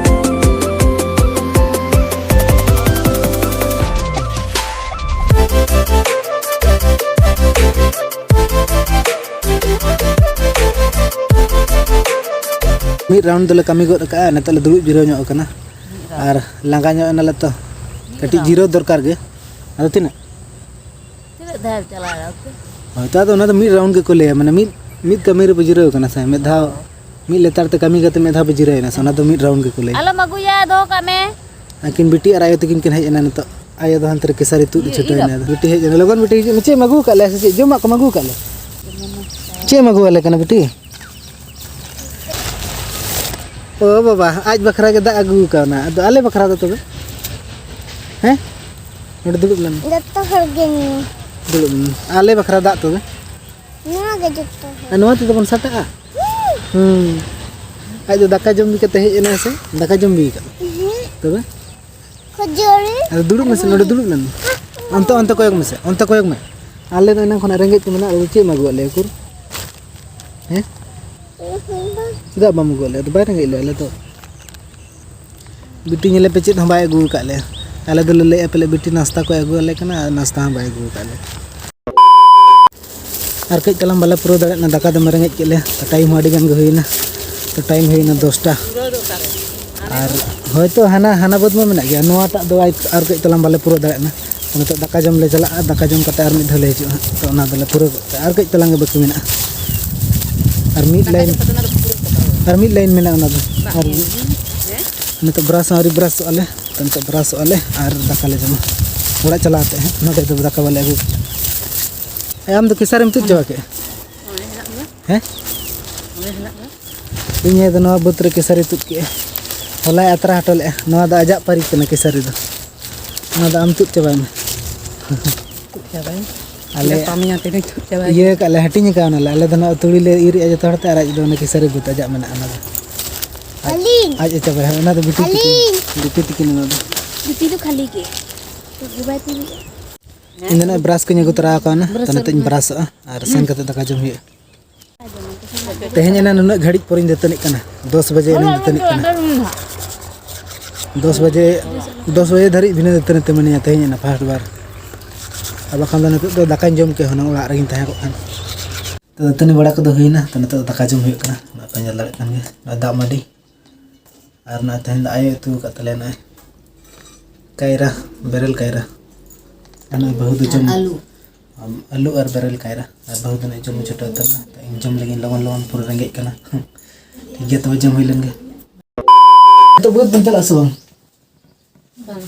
ᱢᱤᱫ round ᱫᱚᱞᱮ ᱠᱟᱹᱢᱤ ᱜᱚᱫ ᱟᱠᱟᱫᱼᱟ, ᱱᱤᱛᱚᱜ ᱞᱮ ᱫᱩᱲᱩᱵ ᱡᱤᱨᱟᱹᱣ ᱧᱚᱜ ᱟᱠᱟᱱᱟ᱾ ᱟᱨ ᱞᱟᱸᱜᱟ ᱧᱚᱜ ᱮᱱᱟᱞᱮ ᱛᱚ, ᱠᱟᱹᱴᱤᱡ ᱡᱤᱨᱟᱹᱣ ᱫᱚᱨᱠᱟᱨ ᱜᱮ᱾ ᱟᱫᱚ ᱛᱤᱱᱟᱹᱜ? ᱛᱤᱱᱟᱹᱜ ᱫᱷᱟᱣ ᱪᱟᱞᱟᱣ ᱮᱱᱟ ᱚᱠᱛᱚ? ᱦᱳᱭ, ᱛᱚ ᱟᱫᱚ ᱚᱱᱟ ᱫᱚ ᱢᱤᱫ round ᱜᱮᱠᱚ ᱞᱟᱹᱭᱟ, ᱢᱟᱱᱮ ᱢᱤᱫ, ᱢᱤᱫ ᱠᱟᱹᱢᱤ ᱨᱮᱯᱮ ᱡᱤᱨᱟᱹᱣ ᱠᱟᱱᱟ ᱥᱮ, ᱢᱤᱫ ᱫᱷᱟᱣ, ᱢᱤᱫ ᱞᱮᱛᱟᱲ ᱛᱮ ᱠᱟᱹᱢᱤ ᱠᱟᱛᱮ ᱢᱤᱫ ᱫᱷᱟᱣ ᱯᱮ ᱡᱤᱨᱟᱹᱣ ᱮᱱᱟ ᱥᱮ, ᱚᱱᱟ ᱫᱚ ᱢᱤᱫ round ᱜᱮᱠᱚ ᱞᱟᱹᱭᱟ᱾ ᱟᱞᱚᱢ ᱟᱹᱜᱩᱭᱟ, ᱫᱚᱦᱚ ᱠᱟᱜ ᱢᱮ᱾ ᱟᱹᱠᱤᱱ ᱵᱤᱴᱤ ᱟᱨ ᱟᱭᱳ ᱛᱟᱹᱠᱤᱱ ᱠᱤᱱ ᱦᱮᱡ ᱮᱱᱟ ᱱᱤᱛᱚᱜ᱾ ᱟᱭᱳ ᱫᱚ ᱦᱟᱱᱛᱮ ᱨᱮ ᱠᱮᱥᱟᱨᱤ ᱛᱩᱫ ᱤᱭᱟᱹ, ᱦᱚᱪᱚ ᱤᱨ ᱦᱚᱴᱚᱭᱮᱱᱟ᱾ ᱟᱯᱮ᱾ ᱵᱤᱴᱤ ᱦᱮᱡ ᱮᱱᱟ, ᱞᱚᱜᱚᱱ ᱵᱤᱴᱤ ᱦᱤᱡᱩᱜ ᱢᱮ, ᱪᱮᱫ ᱮᱢ ᱟᱹᱜᱩ ᱟᱠᱟᱫ ᱞᱮᱭᱟ ᱥᱮ ᱪᱮᱫ? ᱡᱚᱢᱟᱜ ᱠᱚᱢ ᱟᱹᱜᱩ ᱟᱠᱟᱫ ᱞᱮᱭᱟ? ᱪᱮᱫ ᱮᱢ ᱟᱹᱜᱩ ᱟᱞᱮ ᱠᱟᱱᱟ ᱵᱤᱴᱤ? ᱳ ᱵᱟᱵᱟ, ᱟᱡ ᱵᱟᱠᱷᱨᱟ ᱜᱮ ᱫᱟᱜ ᱟᱹᱜᱩ ᱠᱟᱣᱱᱟ, ᱟᱫᱚ ᱟᱞᱮ ᱵᱟᱠᱷᱨᱟ ᱫᱚ ᱛᱚᱵᱮ? ᱦᱮᱸ? ᱱᱚᱰᱮ ᱫᱩᱲᱩᱵ ᱞᱮᱱ᱾ ᱡᱚᱛᱚ ᱦᱚᱲ ᱜᱮ ᱧᱩ᱾ ᱫᱩᱲᱩᱵ ᱞᱮᱱ᱾ ᱟᱞᱮ ᱵᱟᱠᱷᱨᱟ ᱫᱟᱜ ᱛᱚᱵᱮ? ᱱᱚᱣᱟ ᱜᱮ ᱡᱚᱛᱚ ᱦᱚᱲ᱾ ᱟᱨ ᱱᱚᱣᱟ ᱛᱮᱫᱚ ᱵᱚᱱ ᱥᱟᱴᱟᱜᱼᱟ? ᱦᱩᱸ᱾ ᱦᱩᱸ᱾ ᱟᱡ ᱫᱚ ᱫᱟᱠᱟ ᱡᱚᱢ ᱵᱤ ᱠᱟᱛᱮ ᱦᱮᱡ ᱮᱱᱟᱭ ᱥᱮ? ᱫᱟᱠᱟ ᱡᱚᱢ ᱵᱤ ᱠᱟᱱᱟ? ᱦᱩᱸ᱾ ᱛᱚᱵᱮ? ᱠᱷᱟᱹᱡᱟᱹᱲᱤ᱾ ᱟᱫᱚ ᱫᱩᱲᱩᱵ ᱢᱮᱥᱮ, ᱱᱚᱰᱮ ᱫᱩᱲᱩᱵ ᱞᱮᱱ ᱢᱮ᱾ ᱚᱱᱛᱮ, ᱚᱱᱛᱮ ᱠᱚᱭᱚᱜ ᱢᱮᱥᱮ, ᱚᱱᱛᱮ ᱠᱚᱭᱚᱜ ᱢᱮ᱾ ᱟᱞᱮ ᱫᱚ ᱮᱱᱟᱝ ᱠᱷᱚᱱᱟᱜ ᱨᱮᱸᱜᱮᱡ ᱛᱮ ᱢᱮᱱᱟᱜ ᱞᱮᱭᱟ, ᱪᱮᱫ ᱮᱢ ᱟᱹᱜᱩᱣᱟᱜ ᱞᱮᱭᱟ ᱩᱠᱩᱨ? ᱦᱮᱸ? ᱪᱮᱫᱟᱜ ᱵᱟᱢ ᱟᱹᱜᱩ ᱟᱞᱮᱭᱟ? ᱟᱫᱚ ᱵᱟᱭ ᱨᱮᱸᱜᱮᱡ ᱞᱮᱭᱟ ᱟᱞᱮ ᱫᱚ᱾ ᱵᱤᱴᱤ ᱧᱮᱞᱮ ᱯᱮ, ᱪᱮᱫ ᱦᱚᱸ ᱵᱟᱭ ᱟᱹᱜᱩ ᱟᱠᱟᱫ ᱞᱮᱭᱟ᱾ ᱟᱞᱮ ᱫᱚᱞᱮ ᱞᱟᱹᱭᱮᱫᱼᱟ ᱯᱟᱞᱮ ᱵᱤᱴᱤ ᱱᱟᱥᱛᱟ ᱠᱚᱭ ᱟᱹᱜᱩ ᱟᱞᱮ ᱠᱟᱱᱟ, ᱟᱨ ᱱᱟᱥᱛᱟ ᱦᱚᱸ ᱵᱟᱭ ᱟᱹᱜᱩ ᱟᱠᱟᱫ ᱞᱮᱭᱟ᱾ ᱟᱨ ᱠᱟᱹᱡ ᱛᱟᱞᱟᱝ ᱵᱟᱞᱮ ᱯᱩᱨᱟᱹᱣ ᱫᱟᱲᱮᱭᱟᱜ ᱠᱟᱱᱟ, ᱫᱟᱠᱟ ᱫᱚᱢᱮ ᱨᱮᱸᱜᱮᱡ ᱠᱮᱫ ᱞᱮᱭᱟ᱾ ᱛᱚ ᱴᱟᱭᱤᱢ ᱦᱚᱸ ᱟᱹᱰᱤ ᱜᱟᱱ ᱜᱮ ᱦᱩᱭᱮᱱᱟ᱾ ᱛᱚ ᱴᱟᱭᱤᱢ ᱦᱩᱭᱮᱱᱟ ᱫᱚᱥᱴᱟ᱾ ᱟᱨ ᱦᱳᱭᱛᱳ ᱦᱟᱱᱟ, ᱦᱟᱱᱟ ᱵᱟᱹᱫᱽ ᱢᱟ ᱢᱮᱱᱟᱜ ᱜᱮᱭᱟ, ᱱᱚᱣᱟᱴᱟᱜ ᱫᱚ ᱟᱨ ᱠᱟᱹᱡ ᱛᱟᱞᱟᱝ ᱵᱟᱞᱮ ᱯᱩᱨᱟᱹᱣ ᱫᱟᱲᱮᱭᱟᱜ ᱠᱟᱱᱟ᱾ ᱛᱚ ᱱᱤᱛᱚᱜ ᱫᱟᱠᱟ ᱡᱚᱢ ᱞᱮ ᱪᱟᱞᱟᱜᱼᱟ, ᱫᱟᱠᱟ ᱡᱚᱢ ᱠᱟᱛᱮ ᱟᱨ ᱢᱤᱫ ᱫᱷᱟᱣ ᱞᱮ ᱦᱤᱡᱩᱜᱼᱟ ᱦᱟᱸᱜ᱾ ᱛᱚ ᱚᱱᱟ ᱫᱚᱞᱮ ᱯᱩᱨᱟᱹᱣ ᱜᱚᱫ ᱠᱟᱜᱼᱟ, ᱟᱨ ᱠᱟᱹᱡ ᱛᱟᱞᱟᱝ ᱜᱮ ᱵᱟᱹᱠᱤ ᱢᱮᱱᱟᱜᱼᱟ᱾ ᱟᱨ ᱢᱤᱫ ᱞᱟᱭᱤᱱ ᱟᱨ ᱢᱤᱫ ᱞᱟᱭᱤᱱ ᱢᱮᱱᱟᱜᱼᱟ ᱚᱱᱟ ᱫᱚ᱾ ᱟᱨ ᱱᱤᱛᱚᱜ ᱵᱨᱟᱥ ᱦᱚᱸ ᱟᱹᱣᱨᱤ ᱵᱨᱟᱥᱚᱜ ᱟᱞᱮ᱾ ᱛᱚ ᱱᱤᱛᱚᱜ ᱵᱨᱟᱥᱚᱜ ᱟᱞᱮ ᱟᱨ ᱫᱟᱠᱟ ᱞᱮ ᱡᱚᱢᱟ ᱚᱲᱟᱜ ᱪᱟᱞᱟᱣ ᱠᱟᱛᱮ ᱦᱟᱸᱜ᱾ ᱱᱚᱰᱮ ᱫᱚ ᱫᱟᱠᱟ ᱵᱟᱞᱮ ᱟᱹᱜᱩ ᱠᱟᱜᱼᱟ᱾ ᱮ, ᱟᱢ ᱫᱚ ᱠᱮᱥᱟᱨᱤᱢ ᱛᱩᱫ ᱪᱟᱵᱟ ᱠᱮᱫᱼᱟ? ᱦᱮᱸ? ᱤᱧ ᱟᱭᱳ ᱫᱚ ᱱᱚᱣᱟ ᱵᱟᱹᱫᱽ ᱨᱮ ᱠᱮᱥᱟᱨᱤ ᱛᱩᱫ ᱠᱮᱫᱼᱟ᱾ ᱦᱚᱞᱟᱭ ᱟᱛᱨᱟ ᱦᱚᱴᱚ ᱞᱮᱫᱼᱟ᱾ ᱱᱚᱣᱟ ᱫᱚ ᱟᱡᱟᱜ ᱯᱟᱹᱨᱤ ᱠᱟᱱᱟ ᱠᱮᱥᱟᱨᱤ ᱫᱚ᱾ ᱚᱱᱟ ᱫᱚ ᱟᱢ ᱛᱩᱫ ᱪᱟᱵᱟᱭ ᱢᱮ᱾ ᱛᱩᱫ ᱪᱟᱵᱟᱭ ᱢᱮ᱾ ᱟᱞᱮ ᱜᱟᱯᱟ ᱢᱮᱭᱟᱝ ᱛᱮᱜᱮᱧ ᱛᱩᱫ ᱪᱟᱵᱟᱭ ᱤᱭᱟᱹ ᱠᱟᱜ ᱞᱮ, ᱦᱟᱹᱴᱤᱧ ᱟᱠᱟᱣᱱᱟᱞᱮ᱾ ᱟᱞᱮ ᱫᱚ ᱱᱚᱣᱟ ᱛᱩᱲᱤ ᱞᱮ ᱤᱨᱮᱜᱼᱟ ᱡᱚᱛᱚ ᱦᱚᱲ ᱛᱮ, ᱟᱨ ᱟᱡ ᱫᱚ ᱚᱱᱟ ᱠᱮᱥᱟᱨᱤ ᱵᱟᱹᱫᱽ ᱟᱡᱟᱜ ᱢᱮᱱᱟᱜᱼᱟ ᱚᱱᱟ ᱫᱚ᱾ ᱟᱡ, ᱟᱹᱞᱤᱧ᱾ ᱟᱡ ᱮ ᱪᱟᱵᱟᱭᱟ᱾ ᱚᱱᱟ ᱫᱚ ᱵᱤᱴᱤ ᱛᱤᱠᱤᱱ, ᱟᱹᱞᱤᱧ᱾ ᱵᱤᱴᱤ ᱛᱤᱠᱤᱱ ᱚᱱᱟ ᱫᱚ᱾ ᱵᱤᱴᱤ ᱫᱚ ᱠᱷᱟᱹᱞᱤ ᱜᱮ᱾ ᱛᱩᱫ ᱜᱮ ᱵᱟᱭ ᱛᱩᱫ ᱮᱫᱟ᱾ ᱤᱧ ᱫᱚ ᱱᱚᱜᱼᱚᱭ ᱵᱨᱟᱥ ᱠᱚᱧ ᱟᱹᱜᱩ ᱛᱚᱨᱟ ᱟᱠᱟᱣᱱᱟ᱾ ᱛᱚ ᱱᱤᱛᱚᱜ ᱤᱧ ᱵᱨᱟᱥᱚᱜᱼᱟ ᱟᱨ ᱥᱮᱱ ᱠᱟᱛᱮ ᱫᱟᱠᱟ ᱡᱚᱢ ᱦᱩᱭᱩᱜᱼᱟ᱾ ᱛᱮᱦᱮᱧ ᱮᱱᱟ ᱱᱩᱱᱟᱹᱜ ᱜᱷᱟᱹᱲᱤᱡ ᱯᱚᱨᱮᱧ ᱫᱟᱹᱛᱟᱹᱱᱤᱜ ᱠᱟᱱᱟ᱾ ᱫᱚᱥ ᱵᱟᱡᱮ ᱮᱱᱟᱧ ᱫᱟᱹᱛᱟᱹᱱᱤᱜ ᱠᱟᱱᱟ᱾ ᱫᱚᱥ ᱵᱟᱡᱮ, ᱫᱚᱥ ᱵᱟᱡᱮ ᱫᱷᱟᱹᱨᱤᱡ ᱵᱷᱤᱱᱟᱹ ᱫᱟᱹᱛᱟᱹᱱᱤ ᱛᱮ ᱢᱤᱱᱟᱹᱧᱟ ᱛᱮᱦᱮᱧ ᱮᱱᱟ ᱯᱷᱟᱥᱴ ᱵᱟᱨ᱾ ᱟᱨ ᱵᱟᱠᱷᱟᱱ ᱫᱚ ᱱᱤᱛᱚᱜ ᱫᱚ ᱫᱟᱠᱟᱧ ᱡᱚᱢ ᱠᱮᱭᱟ ᱦᱩᱱᱟᱹᱝ, ᱚᱲᱟᱜ ᱨᱮᱜᱮᱧ ᱛᱟᱦᱮᱸ ᱠᱚᱜ ᱠᱷᱟᱱ᱾ ᱛᱚ ᱫᱟᱹᱛᱟᱹᱱᱤ ᱵᱟᱲᱟ ᱠᱚᱫᱚ ᱦᱩᱭᱱᱟ, ᱛᱚ ᱱᱤᱛᱚᱜ ᱫᱚ ᱫᱟᱠᱟ ᱡᱚᱢ ᱦᱩᱭᱩᱜ ᱠᱟᱱᱟ᱾ ᱱᱚᱜᱼᱚᱭ ᱯᱮ ᱧᱮᱞ ᱫᱟᱲᱮᱭᱟᱜ ᱠᱟᱱ ᱜᱮᱭᱟ, ᱱᱚᱜᱼᱚᱭ ᱫᱟᱜ ᱢᱟᱹᱰᱤ᱾ ᱟᱨ ᱱᱚᱜᱼᱚᱭ ᱛᱮᱦᱮᱧ ᱫᱚ ᱟᱭᱳ ᱩᱛᱩ ᱟᱠᱟᱫ ᱛᱟᱞᱮᱭᱟ ᱱᱚᱜᱼᱚᱭ ᱠᱟᱭᱨᱟ, ᱵᱮᱨᱮᱞ ᱠᱟᱭᱨᱟ᱾ ᱟᱨ ᱱᱚᱜᱼᱚᱭ ᱵᱟᱹᱦᱩ ᱫᱚ ᱡᱚᱢ, ᱟᱹᱞᱩ᱾ ᱟᱢ, ᱟᱹᱞᱩ ᱟᱨ ᱵᱮᱨᱮᱞ ᱠᱟᱭᱨᱟ᱾ ᱟᱨ ᱵᱟᱹᱦᱩ ᱫᱚ ᱱᱚᱜᱼᱚᱭ ᱡᱚᱢ ᱮ ᱪᱷᱩᱴᱟᱹᱣ ᱩᱛᱟᱹᱨ ᱮᱱᱟ᱾ ᱛᱚ ᱤᱧ ᱡᱚᱢ ᱞᱟᱹᱜᱤᱫ ᱞᱚᱜᱚᱱ ᱞᱚᱜᱚᱱ, ᱯᱩᱨᱟᱹ ᱨᱮᱸᱜᱮᱡ ᱠᱟᱱᱟ᱾ ᱴᱷᱤᱠ ᱜᱮᱭᱟ, ᱛᱚᱵᱮ ᱡᱚᱢ ᱦᱩᱭ ᱞᱮᱱ ᱜᱮ᱾ ᱱᱤᱛᱚᱜ ᱵᱟᱹᱫᱽ ᱵᱚᱱ ᱪᱟᱞᱟᱜᱼᱟ ᱥᱮ ᱵᱟᱝ? ᱵᱟᱝ᱾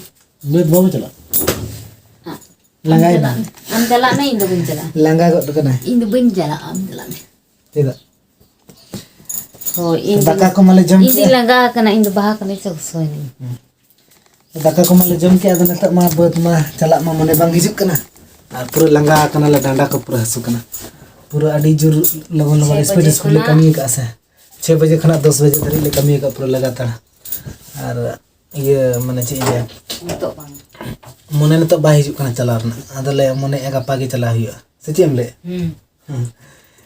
ᱵᱟᱹᱫᱽ ᱵᱟᱵᱚ ᱪᱟᱞᱟᱜᱼᱟ? ᱦᱮᱸ᱾ ᱞᱟᱸᱜᱟᱭᱮᱱᱟ᱾ ᱟᱢ ᱪᱟᱞᱟᱜ ᱢᱮ, ᱟᱢ ᱪᱟᱞᱟᱜ ᱢᱮ, ᱤᱧ ᱫᱚ ᱵᱟᱹᱧ ᱪᱟᱞᱟᱜᱼᱟ᱾ ᱞᱟᱸᱜᱟ ᱜᱚᱫ ᱠᱟᱱᱟᱭ᱾ ᱤᱧ ᱫᱚ ᱵᱟᱹᱧ ᱪᱟᱞᱟᱜᱼᱟ, ᱟᱢ ᱪᱟᱞᱟᱜ ᱢᱮ᱾ ᱪᱮᱫᱟᱜ? ᱦᱳᱭ, ᱤᱧ ᱫᱚ, ᱫᱟᱠᱟ ᱠᱚ ᱢᱟᱞᱮ ᱡᱚᱢ ᱤᱧ ᱫᱚᱧ ᱠᱮᱜᱼᱟ᱾ ᱞᱟᱸᱜᱟ ᱟᱠᱟᱱᱟ, ᱤᱧ ᱫᱚ ᱵᱟᱦᱟ ᱠᱟᱹᱢᱤ ᱥᱮ ᱥᱚᱭᱱᱟᱹᱧ᱾ ᱦᱩᱸ᱾ ᱫᱟᱠᱟ ᱠᱚ ᱢᱟᱞᱮ ᱡᱚᱢ ᱠᱮᱜᱼᱟ, ᱟᱫᱚ ᱱᱤᱛᱚᱜ ᱢᱟ ᱵᱟᱹᱫᱽ ᱢᱟ ᱪᱟᱞᱟᱜ ᱢᱟ ᱢᱚᱱᱮ ᱵᱟᱝ ᱦᱤᱡᱩᱜ ᱠᱟᱱᱟ᱾ ᱟᱨ ᱯᱩᱨᱟᱹ ᱞᱟᱸᱜᱟ ᱟᱠᱟᱱᱟᱞᱮ, ᱰᱟᱸᱰᱟ ᱠᱚ ᱯᱩᱨᱟᱹ ᱦᱟᱹᱥᱩ ᱠᱟᱱᱟ᱾ ᱯᱩᱨᱟᱹ ᱟᱹᱰᱤ ᱡᱳᱨ ᱞᱚᱜᱚᱱ ᱞᱚᱜᱚᱱ ᱪᱷᱚᱭ ᱥᱯᱤᱰ ᱵᱟᱡᱮ ᱥᱯᱤᱰ ᱞᱮ ᱠᱷᱚᱱᱟᱜ ᱠᱟᱹᱢᱤ ᱟᱠᱟᱫᱼᱟ ᱥᱮ᱾ ᱪᱷᱚᱭ ᱵᱟᱡᱮ ᱠᱷᱚᱱᱟᱜ ᱫᱚᱥ ᱵᱟᱡᱮ ᱫᱷᱟᱹᱨᱤᱡ ᱞᱮ ᱠᱟᱹᱢᱤ ᱟᱠᱟᱫᱼᱟ ᱯᱩᱨᱟᱹ ᱞᱟᱜᱟᱛᱟᱲ᱾ ᱟᱨ ᱤᱭᱟᱹ, ᱢᱟᱱᱮ ᱪᱮᱫ ᱤᱧ ᱞᱟᱹᱭᱟ? ᱱᱤᱛᱚᱜ ᱵᱟᱝ᱾ ᱢᱚᱱᱮ ᱱᱤᱛᱚᱜ ᱵᱟᱭ ᱦᱤᱡᱩᱜ ᱠᱟᱱᱟ ᱪᱟᱞᱟᱣ ᱨᱮᱱᱟᱜ᱾ ᱟᱫᱚᱞᱮ ᱢᱚᱱᱮᱭᱮᱫᱼᱟ ᱜᱟᱯᱟ ᱜᱮ ᱪᱟᱞᱟᱣ ᱦᱩᱭᱩᱜᱼᱟ᱾ ᱥᱮ ᱪᱮᱫ ᱮᱢ ᱞᱟᱹᱭᱮᱫᱼᱟ? ᱦᱩᱸ᱾ ᱦᱩᱸ᱾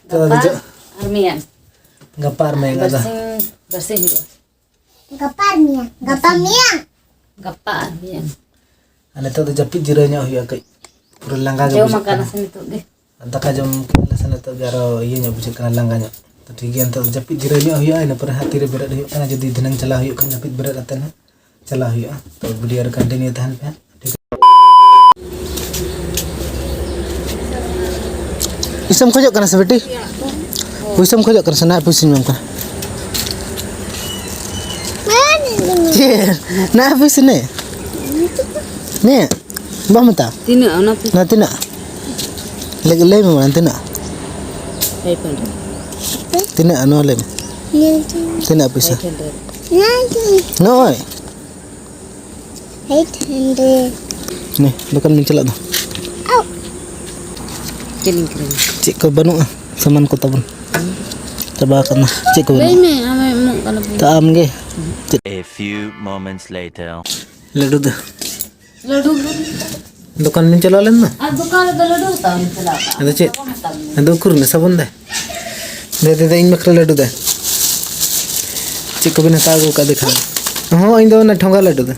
ᱛᱚ ᱟᱫᱚ ᱜᱟᱯᱟ ᱡᱚ-, ᱟᱨ ᱢᱮᱭᱟᱝ᱾ ᱜᱟᱯᱟ ᱟᱨ ᱢᱮᱭᱟᱝ ᱟᱫᱚ᱾ ᱵᱟᱨᱥᱤᱧ, ᱵᱟᱨᱥᱤᱧ ᱦᱩᱭᱩᱜᱼᱟ᱾ ᱜᱟᱯᱟ ᱟᱨ ᱢᱮᱭᱟᱝ, ᱜᱟᱯᱟ ᱢᱮᱭᱟᱝ᱾ ᱜᱟᱯᱟ ᱟᱨ ᱢᱮᱭᱟᱝ᱾ ᱟᱨ ᱱᱤᱛᱚᱜ ᱫᱚ ᱡᱟᱹᱯᱤᱫ ᱡᱤᱨᱟᱹᱣ ᱧᱚᱜ ᱦᱩᱭᱩᱜᱼᱟ ᱠᱟᱹᱡ᱾ ᱯᱩᱨᱟᱹ ᱞᱟᱸᱜᱟ ᱜᱮ ᱡᱚᱢ ᱵᱩᱡᱷᱟᱹᱜ ᱟᱠᱟᱱᱟ ᱠᱟᱱᱟ᱾ ᱥᱮ ᱱᱤᱛᱚᱜ ᱜᱮ? ᱟᱨ ᱫᱟᱠᱟ ᱡᱚᱢ ᱠᱮᱫ ᱞᱮ ᱥᱮ ᱱᱤᱛᱚᱜ ᱜᱮ ᱟᱨᱚ ᱤᱭᱟᱹ ᱧᱚᱜ ᱵᱩᱡᱷᱟᱹᱜ ᱠᱟᱱᱟ, ᱞᱟᱸᱜᱟ ᱧᱚᱜ᱾ ᱛᱚ ᱴᱷᱤᱠ ᱜᱮᱭᱟ, ᱱᱤᱛᱚᱜ ᱫᱚ ᱡᱟᱹᱯᱤᱫ ᱡᱤᱨᱟᱹᱣ ᱧᱚᱜ ᱦᱩᱭᱩᱜᱼᱟ, ᱤᱱᱟᱹ ᱯᱚᱨᱮ ᱦᱟᱸᱜ ᱛᱤᱨᱮ ᱵᱮᱨᱮᱫ ᱦᱩᱭᱩᱜ ᱠᱟᱱᱟ, ᱡᱩᱫᱤ ᱫᱷᱤᱱᱟᱹᱝ ᱪᱟᱞᱟᱣ ᱦᱩᱭᱩᱜ ᱠᱷᱟᱱ ᱡᱟᱹᱯᱤᱫ ᱵᱮᱨᱮᱫ ᱠᱟᱛᱮ ᱦᱟᱸᱜ ᱪᱟᱞᱟᱣ ᱦᱩᱭᱩᱜᱼᱟ᱾ ᱛᱚ video ᱨᱮ continue ᱛᱟᱦᱮᱱ ᱯᱮ᱾ ᱯᱩᱭᱥᱟᱹᱢ ᱠᱷᱚᱡᱚᱜ ᱠᱟᱱᱟ ᱥᱮ ᱵᱤᱴᱤ? ᱯᱩᱭᱥᱟᱹᱢ ᱠᱷᱚᱡᱚᱜ ᱠᱟᱱᱟ ᱥᱮ? ᱱᱟ ᱯᱩᱭᱥᱟᱹᱧ ᱮᱢᱟᱢ ᱠᱟᱱᱟ᱾ ᱪᱮᱫ? ᱱᱟ ᱯᱩᱭᱥᱟᱹ ᱱᱮ? ᱱᱮ? ᱵᱟᱢ ᱦᱟᱛᱟᱣᱟ? ᱛᱤᱱᱟᱹᱜ ᱚᱱᱟ ᱯᱩᱭᱥᱟᱹ? ᱱᱟ ᱛᱤᱱᱟᱹᱜ? ᱞᱟᱹᱭ, ᱞᱟᱹᱭ ᱢᱮ ᱢᱟᱲᱟᱝ ᱛᱤᱱᱟᱹᱜ? Five hundred. ᱛᱤᱱᱟᱹᱜ ᱱᱚᱣᱟ ᱞᱟᱹᱭ ᱢᱮ? ᱛᱤᱱᱟᱹᱜ ᱯᱩᱭᱥᱟᱹ? Five hundred. ᱱᱚᱜᱼᱚᱭ᱾ Eight hundred. ᱱᱮ, ᱫᱚᱠᱟᱱ ᱵᱤᱱ ᱪᱟᱞᱟᱜ ᱫᱚ᱾ ᱟᱣ᱾ ᱪᱮᱫ ᱞᱤᱧ ᱠᱤᱨᱤᱧᱟ? ᱪᱮᱫ ᱠᱚ ᱵᱟᱹᱱᱩᱜᱼᱟ ᱥᱟᱢᱟᱱ ᱠᱚ ᱛᱟᱵᱚᱱ? ᱪᱟᱵᱟ ᱟᱠᱟᱱᱟ᱾ ᱪᱮᱫ ᱠᱚ ᱞᱟᱹᱭ ᱵᱟᱹᱱᱩᱜᱼᱟ? ᱢᱮ, ᱟᱢᱮ ᱮᱢᱚᱜ ᱠᱟᱱᱟ ᱵᱚᱱ᱾ ᱛᱚ ᱟᱢ ᱜᱮ᱾ ᱪᱮᱫ? A few moments later. ᱞᱟᱹᱰᱩ ᱫᱚ? ᱞᱟᱹᱰᱩ ᱫᱚ? ᱫᱚᱠᱟᱱ ᱵᱤᱱ ᱪᱟᱞᱟᱣ ᱞᱮᱱ ᱫᱚ? ᱟᱨ ᱫᱚᱠᱟᱱ ᱨᱮᱫᱚ ᱞᱟᱹᱰᱩ ᱦᱟᱛᱟᱣ ᱤᱧ ᱪᱟᱞᱟᱣ ᱠᱚᱜᱼᱟ᱾ ᱟᱫᱚ ᱪᱮᱫ? ᱥᱟᱵᱚᱱ ᱦᱟᱛᱟᱣ ᱤᱧ᱾ ᱟᱫᱚ ᱩᱠᱩᱨ ᱢᱮ ᱥᱟᱵᱚᱱ ᱫᱚ? ᱫᱮ, ᱫᱮ, ᱫᱮ, ᱤᱧ ᱵᱟᱠᱷᱨᱟ ᱞᱟᱹᱰᱩ ᱫᱮ᱾ ᱦᱚᱸ, ᱤᱧ ᱫᱚ ᱚᱱᱟ ᱴᱷᱚᱸᱜᱟ ᱞᱟᱹᱰᱩ ᱫᱚ᱾